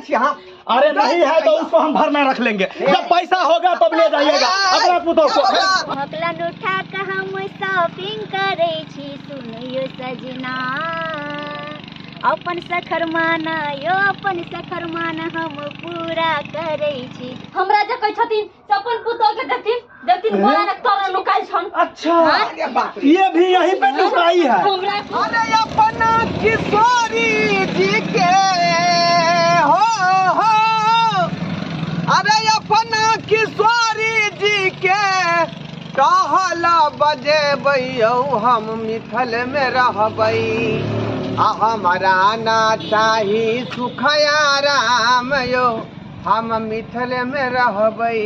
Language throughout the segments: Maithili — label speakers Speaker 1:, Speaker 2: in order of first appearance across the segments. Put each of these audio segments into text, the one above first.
Speaker 1: छियै हम।
Speaker 2: अरे नहीं है तो उसको हम भरना रख लेंगे, जब पैसा होगा तब ले जाइएगा अपना पुतोह को।
Speaker 3: हकलन उठा के हम शॉपिंग करै छी सुनियो सजना, अपन सखर माना यो अपन सखर माना हम पूरा करै छी।
Speaker 4: हमरा जे कहै छथिन से अपन पुतोह के देथिन, देथिन बोला ने तोरा नुकाइ छन।
Speaker 2: अच्छा ये भी यहीं पे नुकाई है।
Speaker 4: हमरा
Speaker 1: अरे अपना किशोरी जी के हो हो, अरे अपना किशोरी जी के टहल बजेबै हम मिथल में रहबै, आ हमरा ना चाही सुख आराम यो हम मिथल में रहबै।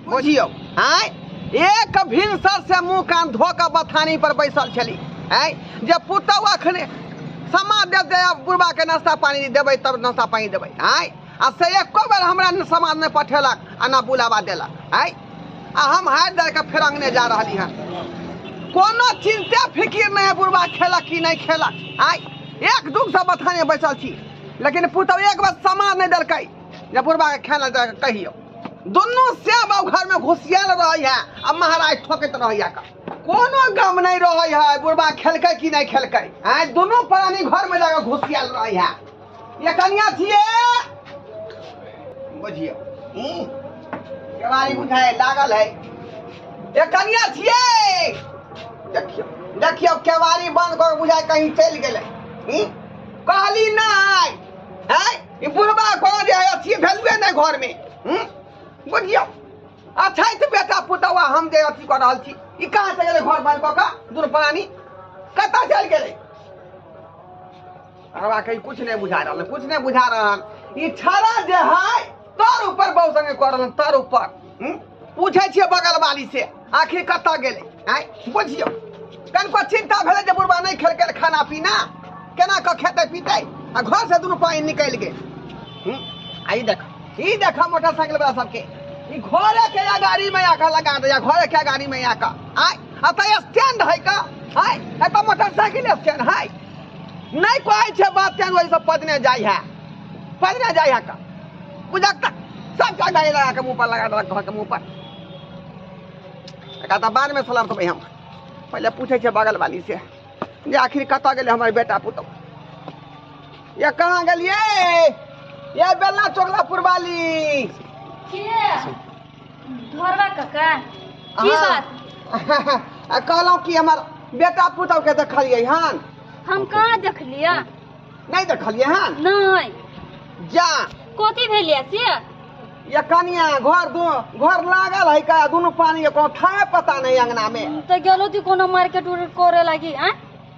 Speaker 1: बुझियौ आँय, एक भिनसर से मुँह कान धो कऽ बथानी पर बैसल छली आँय, जे पुतहु अखने समाज देतै बुढ़बा के नाश्ता पानी देबै तब नाश्ता पानी देबै आँय, आ से एको बेर हमरा समाज नहि पठेलक आ ना बुलावा देलक आँय, आ हम हारि दऽ कऽ फेर अङ्गने जा रहली हँ। कोनो चिंता फिकिर नहीं है बुढ़बा खेलक कि नहीं खेलक आँय, एक दुख से बथाने बैसल छी, लेकिन पुतहु एक बार समाज नहीं देलकै जे बुढ़बा के खाना दऽ कहियौ। दुनू सेब घर में घुसियाल रहै है आ महाराज ठोकैत रहै है, कोनो गम नहीं रहै है बुढ़बा खेलकै कि नहीं खेलकै आँय, दुनू प्राणी घर में जाकर घुसियाल रहै है। ये कनिया छियै बुझियौ केवाड़ी बुझाय लागल है, ये कनिया छियै देखियौ देखियौ केवाड़ी बंद कऽ बुझाय कहीं चलि गेलै। कहली नहि आँय, ई बुढ़बा कोनो जे है अथी भेलुए नहि घर में। बुझियौ अछैत बेटा पुतौआ हम जे अथी कऽ रहल छी, ई कहाँ से गेलै घर बंद कऽ कऽ दुनू प्राणी कतऽ चलि गेलै? हमरा कहीं कुछ नहीं बुझा रहल, कुछ नहीं बुझा रहल। ई छड़ा जे है तर ऊपर बहु संगे कऽ रहल तर ऊपर। पूछै छियै बगल वाली से आखिर कतऽ गेलै आँय, बुझियौ कनिको चिंता भेलै जे बुढ़बा नहि खेलकै खाना पीना केना कऽ खेतै पीतै, आ घर से दुनू पानि निकलि गेल। आ ई देख ई देख मोटरसाइकिल वाला सबके ई घरे के गाड़ी में आके लगा दैया, घरे के गाड़ी में आके आँय, एतऽ स्टैंड है का आँय, एतऽ मोटरसाइकिल स्टैंड है नहीं कहै छै बात तें ओहि सब पदने जाइ है पदने जाइ है का बुझक तक सब गाड़ी लगा के मुँह पर लगा देलक घर के मुँह पर। एकरा तऽ बाद में सलाम देबै हम, पहिले पूछै छियै बगल वाली से जे आखिर कतऽ गेलै हमर बेटा पुतहु। ये कहाँ गेलियै ये बेलना चोकलापुर वाली?
Speaker 4: के धोरवा काका की बात?
Speaker 1: कहलहुँ कि हमर बेटा पुतहु के देखलियै हन।
Speaker 4: हम कहाँ देखलियै?
Speaker 1: नहीं देखलियै हन?
Speaker 4: नहीं।
Speaker 1: जा
Speaker 4: कथी भेलियै से?
Speaker 1: ये कनिया घर दू घर लागल है का दुनू पानी के कोनो ठाए पता नहीं अंगना में।
Speaker 4: तो गेलो थी कोनो मार्केट उर्केट करे लागी आँ?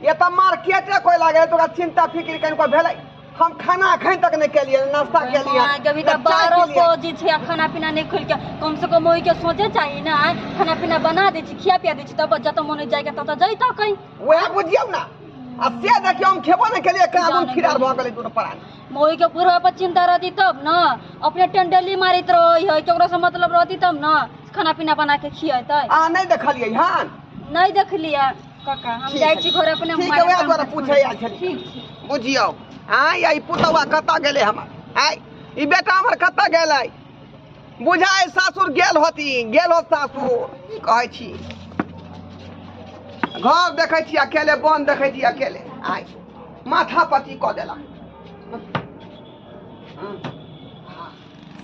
Speaker 1: ये तो मार्केटे कोई लागे तो चिंता फिक्र कनिको भेलै। हम खाना अखन तक नहीं केलियै, नाश्ता केलियै।
Speaker 4: अभी तऽ 12 बजे छै, खाना पीना नहीं खेलके कम से कम ओहि के सोचे चाहिए ना, खाना पीना बना दै छी खिया पिया दै छी तब जतऽ मन जाय के ततऽ जैतऽ कहीं।
Speaker 1: वएह बुझियौ ना, आ से देखियौ हम खेबो नहीं केलियै, केना दुनू फिरार भऽ गेलै दुनू प्राणी।
Speaker 4: ओहि के बुढ़वा पर चिंता रहती तब न, अपने टेंडली मारैत रहै है, केकरो से मतलब रहती तब न खाना पीना बना के खियतै।
Speaker 1: आ नहीं देखलियै हन?
Speaker 4: नहीं देखलियै काका, हम जाइ छी घर अपने।
Speaker 1: ठीक है, वएह दुआरे पूछै आयल छलियै।
Speaker 4: ठीक छै।
Speaker 1: बुझियौ आँय, ई पुतौआ कतऽ गेलै हमर आँय, ई बेटा हमर कतऽ गेलै? बुझाय सासुर गेल होती, गेल हो सासुर। की कहै छी घर देखै छी अकेले, बन देखै छी अकेले, आँय माथा पति कऽ देलक।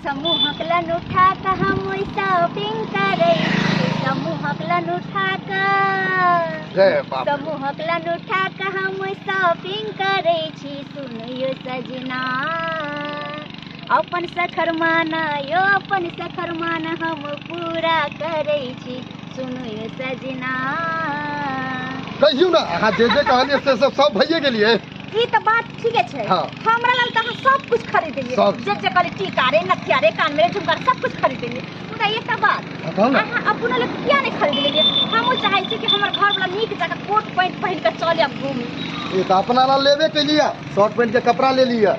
Speaker 3: समूहक लन उठा कऽ हम शॉपिंग करै छी, समूहक लन उठा कऽ समूहक लन उठा कऽ हम शॉपिंग करै छी सुनियो सजना, अपन सखर माना यो अपन सखर माना हम पूरा करै छी सुनियो सजना।
Speaker 5: कहियौ ना अहाँ जे जे कहलियै से सब सब भइए गेलियै।
Speaker 4: ई तऽ बात ठीके छै।
Speaker 5: हाँ।
Speaker 4: हमरा लेल तऽ अहाँ सब कुछ खरीद देलियै, जे जे कहली टीका रे नथिया रे कान में रे झुमका रे सब कुछ खरीद देलियै, मुदा एकटा बात अहाँ अपना लेल किया नहीं खरीद लेलियै? हमहूँ चाहै छी कि हमर घर वाला नीक जकाँ कोट पैंट पहिन कऽ चल आब घूमी।
Speaker 5: ई तऽ अपना लेल लेबे केलियै, शर्ट पैंट के कपड़ा ले लिअ।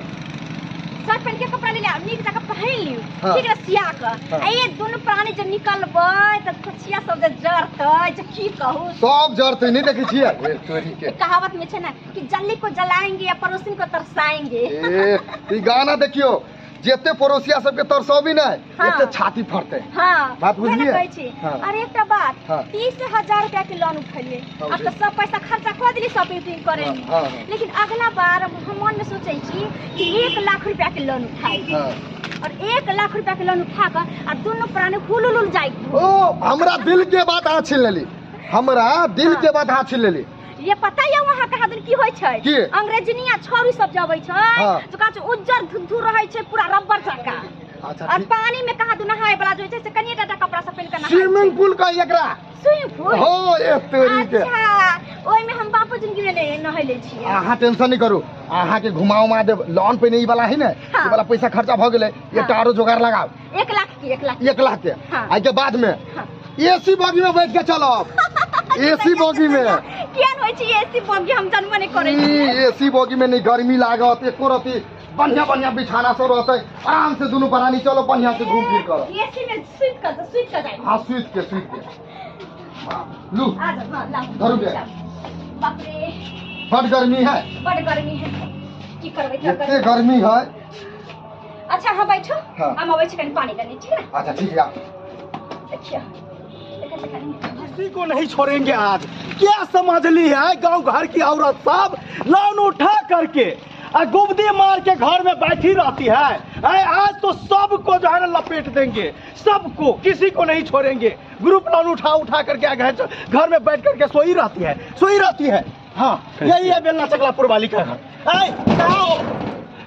Speaker 4: शर्ट पैंट के कपड़ा ले लिया नीक जकाँ पहिन लियौ
Speaker 5: हाँ।
Speaker 4: ठीक ने सिया कऽ
Speaker 5: हाँ।
Speaker 4: आ ये दुनू प्राणी जे निकलबै तऽ खोचिया सब जे जरतै जे की कहू
Speaker 5: सब जरतै नहीं देखै छियै ए तोरी के
Speaker 4: कहावत में छै ना कि जल्ली को जलाएंगे या पड़ोसिन को तरसाएंगे
Speaker 5: ए ई गाना देखियो जेते पड़ोसिया सबके तरसबी नै
Speaker 4: हाँ।
Speaker 5: एते छाती फटतै
Speaker 4: हाँ
Speaker 5: बात
Speaker 4: वएह ने
Speaker 5: बुझलियै?
Speaker 4: कहै छी
Speaker 5: हाँ।
Speaker 4: अरे एकटा बात
Speaker 5: हाँ।
Speaker 4: 30,000 रुपया के लोन उठेलियै
Speaker 5: हाँ,
Speaker 4: अब तऽ सब पैसा खर्चा कऽ देली शॉपिंग उपिंग करे में
Speaker 5: हाँ, हाँ।
Speaker 4: लेकिन अगला बार हम मन में सोचै छी कि 1 लाख रुपया के लोन उठाई
Speaker 5: हाँ।
Speaker 4: और 1 लाख रुपया के लोन उठा कऽ आ दुनू प्राणी हुलुलुल जाय
Speaker 5: ओ हमरा दिल के बात अहाँ छीन लेली हमरा दिल के बात अहाँ छीन लेली
Speaker 4: ये पता ये वहाँ कहाँ दिन की होइ छै
Speaker 5: की?
Speaker 4: अंग्रेजनिया छौरी सब जे अबै छै
Speaker 5: हाँ।
Speaker 4: जो कहाँ छै उज्जर धुधु रहै छै पूरा रबर जकाँ
Speaker 5: अच्छा
Speaker 4: और
Speaker 5: ठीक
Speaker 4: पानी में कहाँ दू नहाय वाला जो छै से कनिए टा कपड़ा सब पहिन कऽ नहाय
Speaker 5: स्विमिंग पूल कही एकरा
Speaker 4: स्विमिंग पूल
Speaker 5: हो ए तोरी के
Speaker 4: अच्छा ओहिमे हम बापू जिंदगी में नहीं नहैले छियै
Speaker 5: अहाँ टेंशन नहीं करू अहाँ के घुमाओ मा देब लोन पे नहीं वाला है ने
Speaker 4: हाँ।
Speaker 5: ई वाला पैसा खर्चा भ गेलै एकटा आरो जोगाड़ लगाओ
Speaker 4: 1 लाख के 1 लाख
Speaker 5: 1 लाख के
Speaker 4: हाँ।
Speaker 5: आइ के बाद में
Speaker 4: हाँ।
Speaker 5: एसी बोगी में बैठ के चलब एसी बोगी में
Speaker 4: किया होइ छै एसी बोगी हम जन्म नहीं करै छियै
Speaker 5: एसी बोगी में नहीं गर्मी लागत एको रति बढ़िया बढ़िया बिछाना सब रहते आराम से दुनू प्राणी चलो बढ़िया से घूम फिर करो
Speaker 4: एसी में सुति कऽ जाय
Speaker 5: हाँ सुति के लू
Speaker 4: आ जाओ हाँ लाओ
Speaker 5: धरू के।
Speaker 4: बाप रे
Speaker 5: बड़ गर्मी है
Speaker 4: बड़ गर्मी है की करबै तऽ
Speaker 5: एते गर्मी है
Speaker 4: अच्छा हाँ बैठो
Speaker 5: हाँ।
Speaker 4: हम अबै छी कनि पानी लेने ठीक ने
Speaker 5: अच्छा ठीक है
Speaker 4: देखियो देखै कनि
Speaker 2: किसी को नहीं छोड़ेंगे आज। क्या समझ ली है गांव घर की औरत सब लोन उठा करके और गुबदी मार के घर में बैठी रहती है। आज तो सबको जो है ना लपेट देंगे, सबको, किसी को नहीं छोड़ेंगे। ग्रुप लोन उठा उठा करके घर में बैठ करके सोई रहती है, सोई रहती है। हाँ यही है बेलना चकलापुर वाली का घर। कहाँ हो,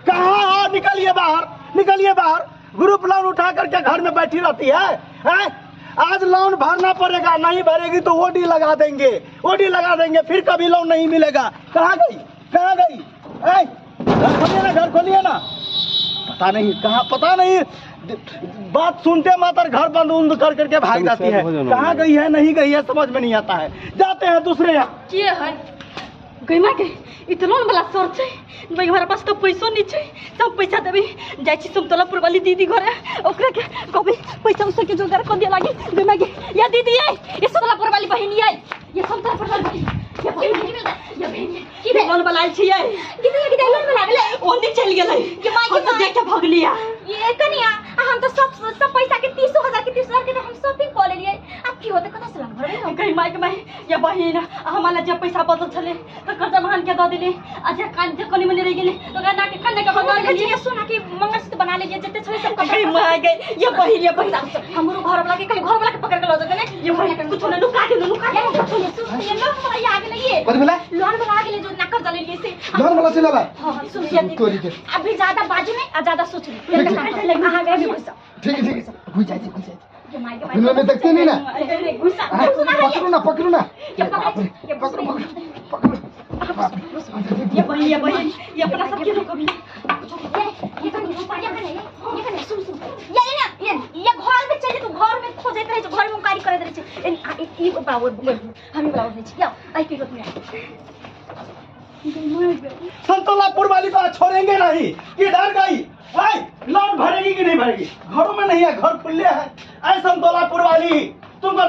Speaker 2: कहाँ हो, निकलिए बाहर, निकलिए बाहर। ग्रुप लोन उठा करके घर में बैठी रहती है। आज लोन भरना पड़ेगा, नहीं भरेगी तो ओडी लगा देंगे, ओडी लगा देंगे, फिर कभी लोन नहीं मिलेगा। कहाँ गई, कहाँ गई? घर खोलिए ना, घर खोलिए ना। पता नहीं कहाँ, पता नहीं, बात सुनते मात्र घर बंद उंद कर करके भाग जाती है। कहाँ गई है, नहीं गई है, समझ में नहीं आता है। जाते हैं दूसरे यहाँ।
Speaker 4: के है गई माँ के ई लोन वाला सर छै भाई, हमारा पास तो पैसो नहीं छै, सब पैसा देबे जाइ छी समतोलापुर वाली दीदी घरे, ओकरा के कहबै पैसा उसा के जोगाड़ कर दिया लागी। गई माँ के या दीदी आई, ये समतोलापुर वाली बहिनी आई, ये समतोलापुर वाली बहिनी, ये बहिनी, ये बहिनी की लोन वाला आयल छियै दीदी, ये लोन वाला गेलै ओनी चलि गेलै के माँ के तो देख के भगलिया। ये कनिया हम तो सब सब पैसा के 30,000 के 30,000 के तो हम शॉपिंग क लेलियै, आब की होतै कतऽ से लोन भरबै? गई माँ के माई या बहिन हमारा जब पैसा बचल छलै तऽ कर्जा महान के दऽ देली, आ जे कान जे कनी मनी रहि गेलै ओकरा नाक के कान के बना लेलियै, सोना के मंगलसूत्र बना लेलियै, जते छलै सब कपड़ा। माय गई ये बहिन, ये बहिन हमरो घर वाला के कहीं घर वाला के पकड़ के लऽ जेतै ने, ये बहिन कुछो ने नुका के नुका के कुछो ने सुन ये लोन वाला आ गेलै, ये
Speaker 5: कथि भेलै?
Speaker 4: लोन वाला आ गेलै जो ना कर्जा लेलियै से
Speaker 5: लोन वाला चलि एलै।
Speaker 4: हां सुन ये अभी ज्यादा बाजू नहीं आ ज्यादा सोच नहीं, अहां अभी घुसा।
Speaker 5: ठीक ठीक घुस जाइ छी, घुस जाइ छी।
Speaker 4: ये
Speaker 5: में देखते नहीं ना,
Speaker 4: घुसा
Speaker 5: पकड़ो ना, पकड़ो ना,
Speaker 4: ये पकड़ो
Speaker 5: पकड़ो
Speaker 4: ये बहिन, ये बहिन ये अपना सब के कभी ये कनी रुपा ये कनी ये कनी सुन सुन ये ना ये घर में चल तू घर में खोजैत रहै छै, घर में उकारी करैत रहै छै। ई बाबू हम बाबू रहै छी, आई के गोत में
Speaker 2: संतोलापुर वाली को छोड़ेंगे नहीं। किधर गई? लोन भरेगी कि नहीं भरेगी? घरों में नहीं है, घर खुले है। ऐ संतोलापुर वाली तुमको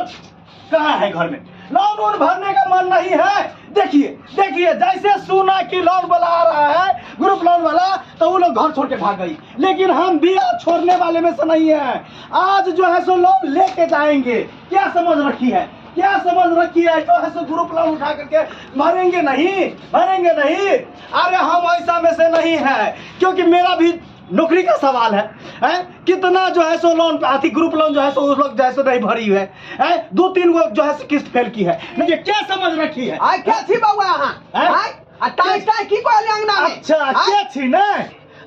Speaker 2: कहाँ है घर में? लोन वोन भरने का मन नहीं है। देखिए देखिए, जैसे सुना कि लोन वाला आ रहा है, ग्रुप लोन वाला, तो वो लोग घर छोड़ के भाग गई। लेकिन हम भी आज छोड़ने वाले में से नहीं है। आज जो है सो लोन लेके जाएंगे। क्या समझ रखी है, क्या समझ रखी है? जो है सो ग्रुप लोन उठा करके भरेंगे नहीं, भरेंगे नहीं। अरे हम ऐसा में से नहीं है, क्योंकि मेरा भी नौकरी का सवाल है, है? कितना जो है सो लोन आती ग्रुप लोन जो है सो उस लोग जो है सो नहीं भरी है, है? 2-3 गो जो है सो किस्त फेल की है। ये क्या समझ रखी है?
Speaker 1: आई क्या छी बउआ अहाँ? आई आ टाइ टाइ की कहलियै अंगना में?
Speaker 2: अच्छा क्या छी ने?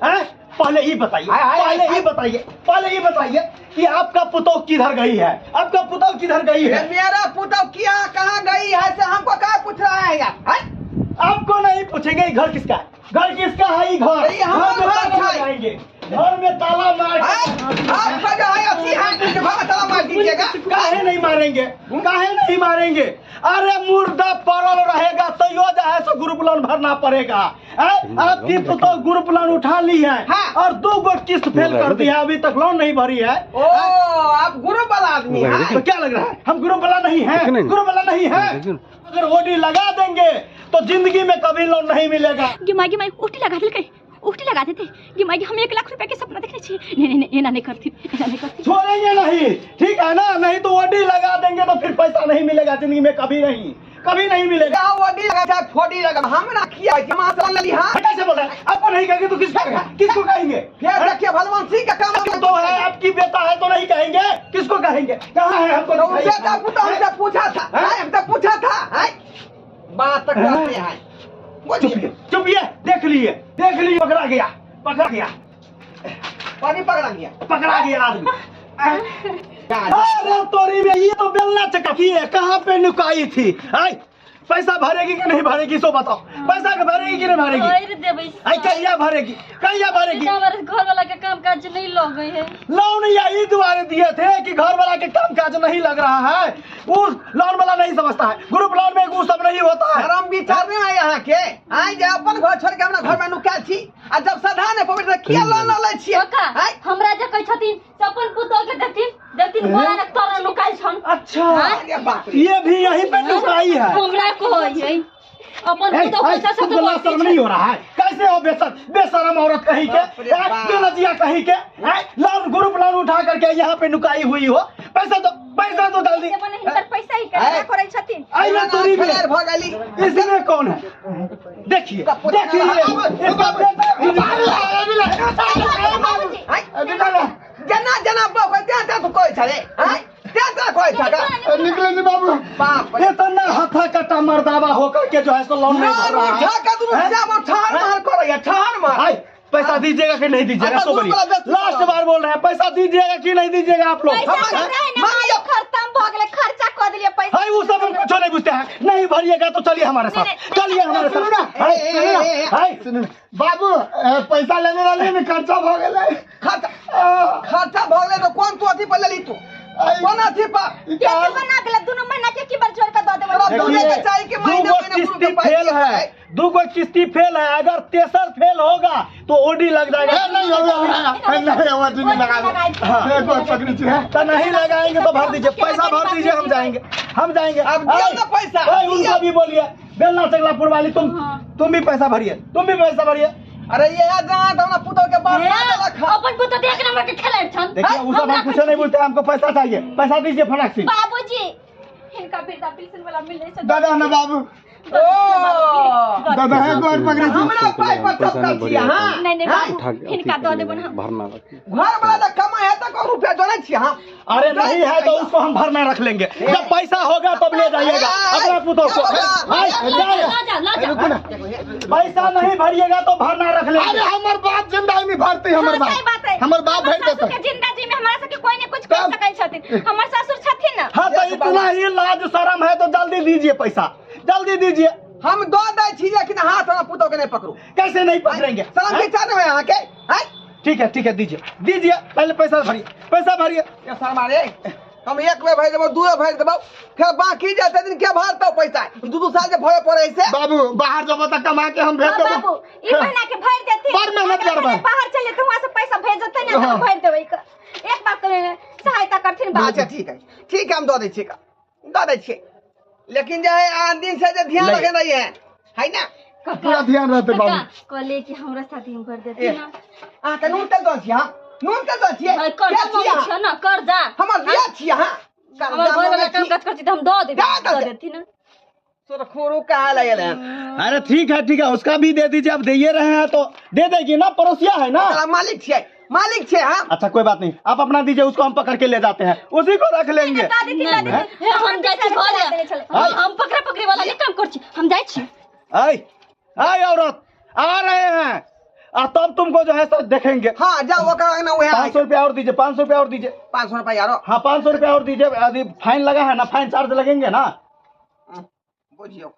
Speaker 2: हैं? पहले ही बताइए, पहले ही बताइए, पहले ही बताइए कि आपका पुतोह किधर गई है? आपका पुतोह किधर गई है?
Speaker 1: मेरा पुतोह क्या कहाँ गई है से हमको क्या पूछ रहा है यार?
Speaker 2: आपको नहीं पूछेंगे। घर किसका है? घर किसका है? घर
Speaker 1: घर।
Speaker 2: घर में ताला मार
Speaker 1: आप जो है अच्छी है घर में ताला मार दीजिएगा।
Speaker 2: काहे नहीं मारेंगे, काहे नहीं मारेंगे? अरे मुर्दा पड़ल रहेगा तो यो जो है सो ग्रुप लोन भरना पड़ेगा। आपकी तो ग्रुप लोन उठा ली है। हाँ। और 2 गो किस्त फेल कर दी है, अभी तक लोन नहीं भरी है।
Speaker 1: ओ आप ग्रुप वाला आदमी है
Speaker 2: तो क्या लग रहा है हम ग्रुप वाला नहीं है? ग्रुप वाला नहीं है। अगर ओडी लगा देंगे तो जिंदगी में कभी लोन नहीं मिलेगा।
Speaker 4: गे माई ओटी लगा दिल, ओटी लगा देते। गे माई हम 1 लाख रुपया के सपना देखने छी। नहीं नहीं नहीं, एना नहीं करती, एना नहीं करती।
Speaker 2: छोड़ेंगे नहीं, ठीक है ना? नहीं तो ओडी लगा देंगे तो फिर पैसा नहीं मिलेगा जिंदगी में, कभी नहीं, कभी नहीं मिलेगा।
Speaker 1: ओडी लगा चाहे फोडी लगा, हम ना किया हम लली। हां
Speaker 2: कैसे बोल रहे हैं? आपको नहीं कहेंगे तो किसको किसको कहेंगे?
Speaker 1: फिर देखिए भगवान सिंह का काम
Speaker 2: तो है, आपकी बेटा है तो नहीं कहेंगे, किसको कहेंगे? कहां है हमको?
Speaker 1: बेटा पुता हमसे पूछा था, हमसे पूछा था, बात करते हैं।
Speaker 2: चुपिए, देख लिए, देख लिए, पकड़ा गया, पकड़ा गया,
Speaker 1: पानी पकड़ा गया,
Speaker 2: पकड़ा गया आदमी। अरे तोरी में ये तो बेलना चकाकी है, कहाँ पे नुकाई थी? आई पैसा भरेगी कि नहीं भरेगी सो बताओ, पैसा के भरेगी कि नहीं भरेगी? आई कहिया भरेगी, कहिया भरेगी?
Speaker 4: हमारे घर वाला के काम काज नहीं लग गई है।
Speaker 2: लोन यही दुआरे दिए थे कि घर वाला के काम काज नहीं लग रहा है, वो लोन वाला नहीं समझता है, ग्रुप लोन में वो सब नहीं होता है।
Speaker 1: हम विचार नहीं है यहाँ के आई जे अपन घर छोड़ के हमरा घर में नुकायल छी, आ जब सधा ने पवित्र किया लोन लै छी।
Speaker 4: हमरा जे कहै छथिन से अपन पुतोह के देथिन, देथिन बोला ने तोरा नुकायल छन।
Speaker 2: अच्छा ये भी यहीं पे नुकाई है।
Speaker 4: हमरा कहै है अपन पुतोह पैसा से
Speaker 2: तो शर्म नहीं हो रहा है? कैसे हो बेशरम औरत कहीं के, बेलजिया कहीं के, लोन ग्रुप लोन उठा करके यहाँ पे नुकाई हुई हो। पैसा तो, पैसा तो जल्दी
Speaker 4: पैसा ही करै छथिन।
Speaker 2: आई ना तोरी में
Speaker 1: भ गेली,
Speaker 2: इसमें कौन है? देखिए देखिए इसका
Speaker 1: जना जना बाबू त्या त्या तो कोई छले त्या त्या कोई छका
Speaker 5: निकले जी बाबू।
Speaker 1: बाप
Speaker 2: इतना हथा कटा मर्दावा होकर के जो है सो लोन नहीं भर रहा है।
Speaker 1: उठा के तू सब ठार मार करैया, ठार मार।
Speaker 2: आई पैसा दीजिएगा कि नहीं दीजिएगा? सो बोलिए, लास्ट बार बोल रहे हैं, पैसा दीजिएगा कि नहीं दीजिएगा आप लोग?
Speaker 4: खत्म भ गेलै, खर्चा क देलियै पैसा।
Speaker 2: हाय वो सब हम कुछ नहीं पूछते हैं, नहीं भरिएगा तो चलिए हमारे साथ, चलिए हमारे साथ। हाय
Speaker 5: बाबू पैसा लेने वाले में खर्चा भ गेलै,
Speaker 1: खर्चा भ गेलै तो कौन तू अथी पर लेली? तू कौन अथी पर
Speaker 4: के बना के दोनों महीना के की बार जोड़ के the देबै?
Speaker 1: दोनों के चाहिए कि महीना महीना
Speaker 2: किस्ती फेल है, 2 गो किस्ती फेल है, अगर तेसर फेल होगा तो ओडी लग जाएगा।
Speaker 5: नहीं होगा, नहीं ओडी नहीं लगाएंगे,
Speaker 2: तो नहीं लगाएंगे तो भर दीजिए पैसा, भर दीजिए, हम जाएंगे, हम जाएंगे।
Speaker 1: अब दियो ना पैसा।
Speaker 2: उनको भी बोलिए बेलना चकलापुर वाली, तुम भी पैसा भरिए, तुम भी पैसा भरिए।
Speaker 1: अरे ये जहां तो पुतो के बाप
Speaker 4: अपन पुतो देख नंबर के खेलै छन।
Speaker 2: देखिए वो सब हम कुछ नहीं बोलते, हमको पैसा चाहिए, पैसा दीजिए फटाक से।
Speaker 4: बाबूजी हिनका वृद्धा पेंशन वाला मिलै छै।
Speaker 5: दादा ना बाबू,
Speaker 1: ओ
Speaker 5: दादा है गोर पकड़े छी
Speaker 1: हमरा पाई पर चपकल छी। हां
Speaker 4: नहीं नहीं बाबू हिनका the देबन हम।
Speaker 6: भरना
Speaker 1: घर वाला कमाए है त को रुपया जोड़ै छी हम।
Speaker 2: अरे नहीं है तो उसको हम भरना रख लेंगे, जब पैसा होगा तब ले जाइएगा अपना पुतोह को। पैसा नहीं भरिएगा तो भरना रख लेंगे।
Speaker 5: अरे हमर बाप जिंदा में भरते, हमर बाप, हमर बाप भर देते।
Speaker 4: जिंदा जी में हमरा सबके कोई नहीं कुछ कर सकै छथिन, हमर ससुर छथिन ना।
Speaker 2: हां तो इतना ही लाज शर्म है तो जल्दी दीजिए पैसा, जल्दी दीजिए।
Speaker 1: हम दो दै छी लेकिन हाथ हमरा पुतोह के नहीं पकड़ू।
Speaker 2: कैसे नहीं पकड़ेंगे?
Speaker 1: शर्म विचार में यहाँ के हैं?
Speaker 2: ठीक है ठीक है, दीजिए दीजिए, पहले पैसा भरिए, पैसा भरिए।
Speaker 1: ये शर्मा रे, हम एक बेर भरि देबौ, दू बेर भरि देबौ, फिर बाकी जे दिन के भरतौ पैसा, दू दू साल जे भरे पड़े से।
Speaker 5: बाबू बाहर जब तक कमा के हम भेज देबौ।
Speaker 4: बाबू ई महीना के भरि देथिन,
Speaker 5: बड़ मेहनत करबै,
Speaker 4: बाहर चल जेतै वहां से पैसा भेज देतै ना, हम भरि देबै। एक बार सहायता करथिन बाबू।
Speaker 1: अच्छा ठीक है ठीक है, हम दऽ दै छियै, दऽ दै छियै, लेकिन जे है आन दिन से जे ध्यान रखे नहीं है, है ना?
Speaker 5: पूरा ध्यान रहते बाबू।
Speaker 4: कहले कि हमरा शादी में भर देथिन ना।
Speaker 1: आ के नून तेल दऽ छियै, नून तेल दऽ छियै,
Speaker 4: कर्जा मांगै छियै ना, कर्जा
Speaker 1: हमर बियाह छियै। हां
Speaker 4: हमर घर वाला काम काज करै छी त हम दऽ देबै, दऽ देथिन ना।
Speaker 1: सुरखुरु कहा लगल है।
Speaker 2: अरे ठीक है ठीक है, उसका भी दे दीजिए, अब दे रहे हैं तो दे देगी ना, पड़ोसिया है ना,
Speaker 1: मालिक छियै, मालिक छे हम।
Speaker 2: अच्छा कोई बात नहीं, आप अपना दीजिए, उसको हम पकड़ के ले जाते हैं, उसी को रख लेंगे।
Speaker 4: हम जाइ छी घरे, हम पकड़ा पकड़ी वाला नहीं काम करै छी, हम जाइ छी।
Speaker 2: आई आई औरत आ रहे हैं, आ तब तुमको जो है सर देखेंगे।
Speaker 1: हाँ जाओ वो ना वह
Speaker 2: 500 रुपया और दीजिए, 500 रुपया और दीजिए,
Speaker 1: 500 रुपया यारो।
Speaker 2: हाँ 500 रुपया और दीजिए, अभी फाइन लगा है ना, फाइन चार्ज लगेंगे ना।
Speaker 1: बुझियो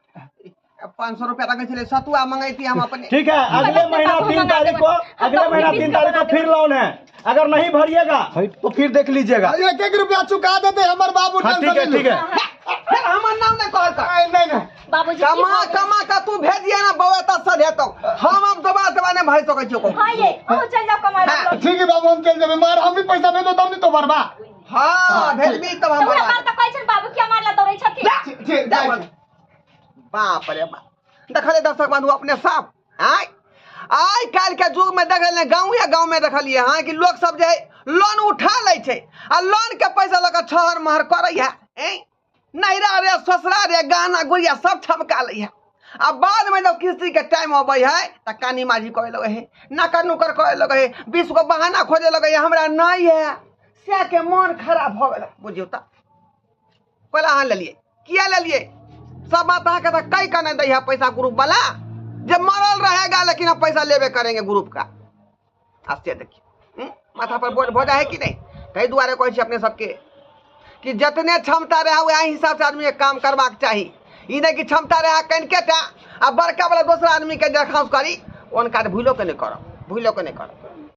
Speaker 1: 500 रुपया रखै छलै, सतुआ मंगैती हम अपने।
Speaker 2: ठीक है, अगले महीना 3 तारीख को, अगले महीना 3 तारीख को फिर लोन है, अगर नहीं भरिएगा तो फिर देख लीजिएगा।
Speaker 5: एक एक रुपया चुका देते हमर बाबू।
Speaker 2: हाँ, ठीक है ठीक है।
Speaker 1: फिर हमर नाम नहीं कहल कर।
Speaker 5: नहीं नहीं
Speaker 4: बाबूजी
Speaker 1: कमा कमा का तू भेजिए ना बउआ त सधेतौ, हम अब दोबारा दोबारा नहीं भरि सकै छियौ।
Speaker 4: हां ये अहूँ चल जाओ कमाए ला।
Speaker 5: ठीक है बाबू, हम चल जेबै, मगर हम भी पैसा भेजो तब नहीं तो भरबा।
Speaker 1: हां भेजबी तब हम
Speaker 4: भरबा। त कहै छन बाबू कि हमार ला दौड़ै छथिन।
Speaker 5: ठीक जाइ।
Speaker 1: बाप रे बाप, देखले दर्शक बंधु अपने सब आय आइ काल्हि के युग में देखल गाँव या गाँव में देखलिए हाँ कि लोग सब जे लोन उठा लै छै आ लोन के पैसा लऽ कऽ छहर महर करै है, नैरा रे ससुरा रे गहना गुड़िया सब छमका लै है। आ बाद में जब किस्ती के टाइम अबै है तऽ कानी माझी करे लगै है, नाकर नुकर करे लगै है, 20 गो बहाना खोजे लगै है, हमरा नहीं है, से के मन खराब भऽ गेल। बुझियौ तऽ पहिले अहाँ लेलियै, किया लेलियै? सब बात अहाँके तऽ कहि कऽ नहि दै है पैसा ग्रुप वाला, जे मरल रहेगा लेकिन हम पैसा लेबे करेंगे ग्रुप का। आ से देखिए माथा पर बोझ भऽ जाइ है कि नहीं? ताहि दुआरे कहै छी अपने सबके कि जतने क्षमता रहे वएह हिसाब से आदमी के काम करबाक चाही। ई नहि कि क्षमता रहे कनिके टा आ बड़का वाला दोसरा आदमी के दरखास्त करी, ओनका भूलो के नहि करब, भूलो के नहि करब।